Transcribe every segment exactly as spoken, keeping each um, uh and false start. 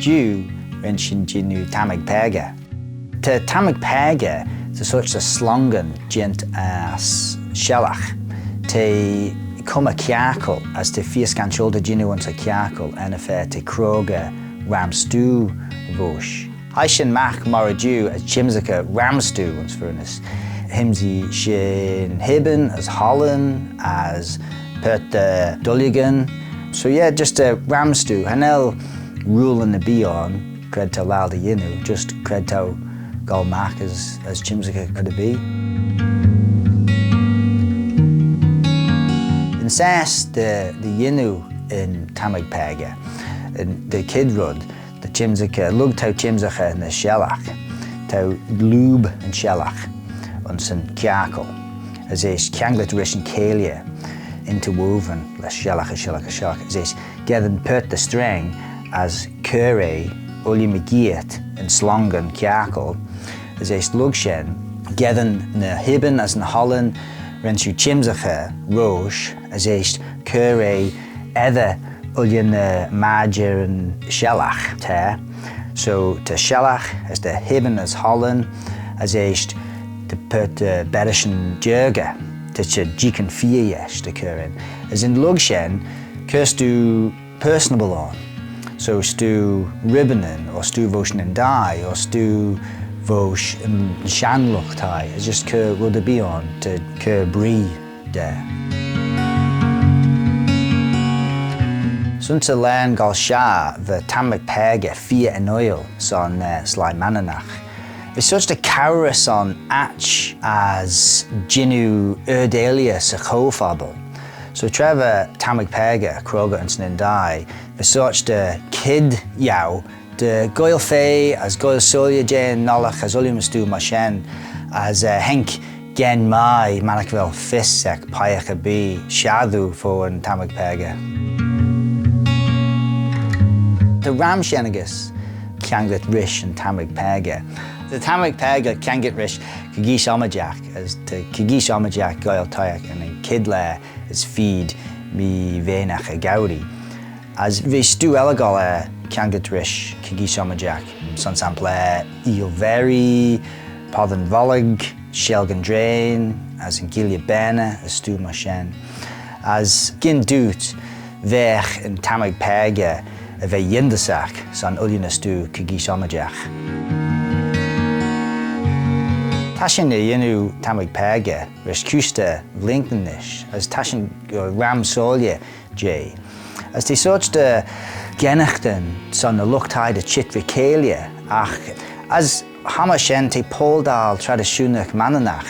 Jiu ren shin jannoo tammig paagey. Ta tammig paagey ta sorçh dy slongyn jeant ass shellagh. T'eh cummey kiarkal as ta feer scanshoil dy yannoo ayns y kiarkal, er ny fa t'eh croagey ram stoo voish. Hie shin magh moghrey Jiu as çhymsaghey ram stoo ayns furness. Hymsee shin hibin as hollin as paart dy duillagyn. So yeah, just ram stoo. Cha nel ruillyn erbee ayn, c'raad t'ou laccal dy yannoo, just c'raad t'ou goll magh as, as çhymsaghey cre erbee. Yn saaie dy, dy yannoo yn tammig paagey, yn, dy chied red, dy çhymsaghey, lurg t'ou çhymsaghey ny shellagh, t'ou loob yn shellagh ayns yn kiarkal, as eisht kianglit rish yn keayley, interwoven, lesh shellagh, as shellagh, as shellagh, as eisht geddyn paart dy strang as cur eh ooilley mygeayrt yn slongyn kiarkal, as eisht lurg shen geddyn ny hibin as ny hollin ren shiu çhymsaghey roish, as eisht cur eh eddyr ooilley ny maidjyn shellagh, ta. So ta shellagh as ta hibin as hollin, as eisht ta paart dy berrishyn jiargey, ta, ta jeeaghyn feayr eisht dy chur ayn. As yn lurg shen, cur stoo personable ayn. So stoo ribbonyn, or stoo voish nyn daai, or stoo voish yn shenn lught-thie, as just cur red erbee ayn, ta cur bree da. Ayns y laghyn goll shaghey, va tammig paagey feer annoil son, eh, sleih Manninagh. V'eh sorçh dy cowrey son aitch as jannoo ard-eailley 'sy cho-phobble. So tra va tammig paagey croagey ayns nyn daai, v'eh sorçh dy chied yiow dy ghoaill fea as goaill soylley jeh'n ollagh as ooilley ny stoo myr shen, as, eh, haink geddyn mie mannagh vel fys ec peiagh erbee shassoo fo yn tammig paagey. Ta ram shen echey, kianglit rish yn tammig paagey. Ta tammig paagey kianglit rish kegeesh ommijagh, as ta kegeesh ommijagh goaill toshiaght yn chied laa as feed mean-oidhagh y gheurey. As v'eh stoo elley goll er kianglit rish kegeesh ommijagh, son sampleyr, Eeal Verree, Poddyn Vollick, Sheilg yn Drean, as yn Gilley Baaney, as stoo myr shen. As gyn dooyt, veagh yn tammig paagey er ve yindyssagh son ooilley ny stoo kegeesh ommijagh. Ta shin er yannoo tammig paagey rish kuse dy vleeantyn nish, as ta shin, uh, ram soylley jeh. As t'eh sorçh dy gennaghtyn son ny lught-thie dy çheet ry-cheilley, agh as chammah shen t'eh poyll-daal tradishoonagh Manninagh,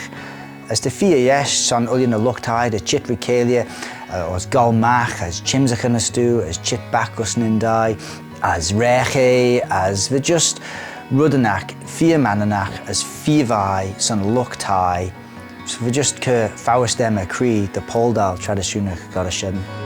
as ta feer eisht son ooilley ny lught-thie dy çheet ry-cheilley, eh, as goll magh as çhymsaghey ny stoo, as çheet back ayns nyn daai, as raaghey, as va just reddyn oc feer Manninagh as feer vie son lught-thie. So va just cur foays da my chree dy poyll-daal tradishoonagh goll rish shen.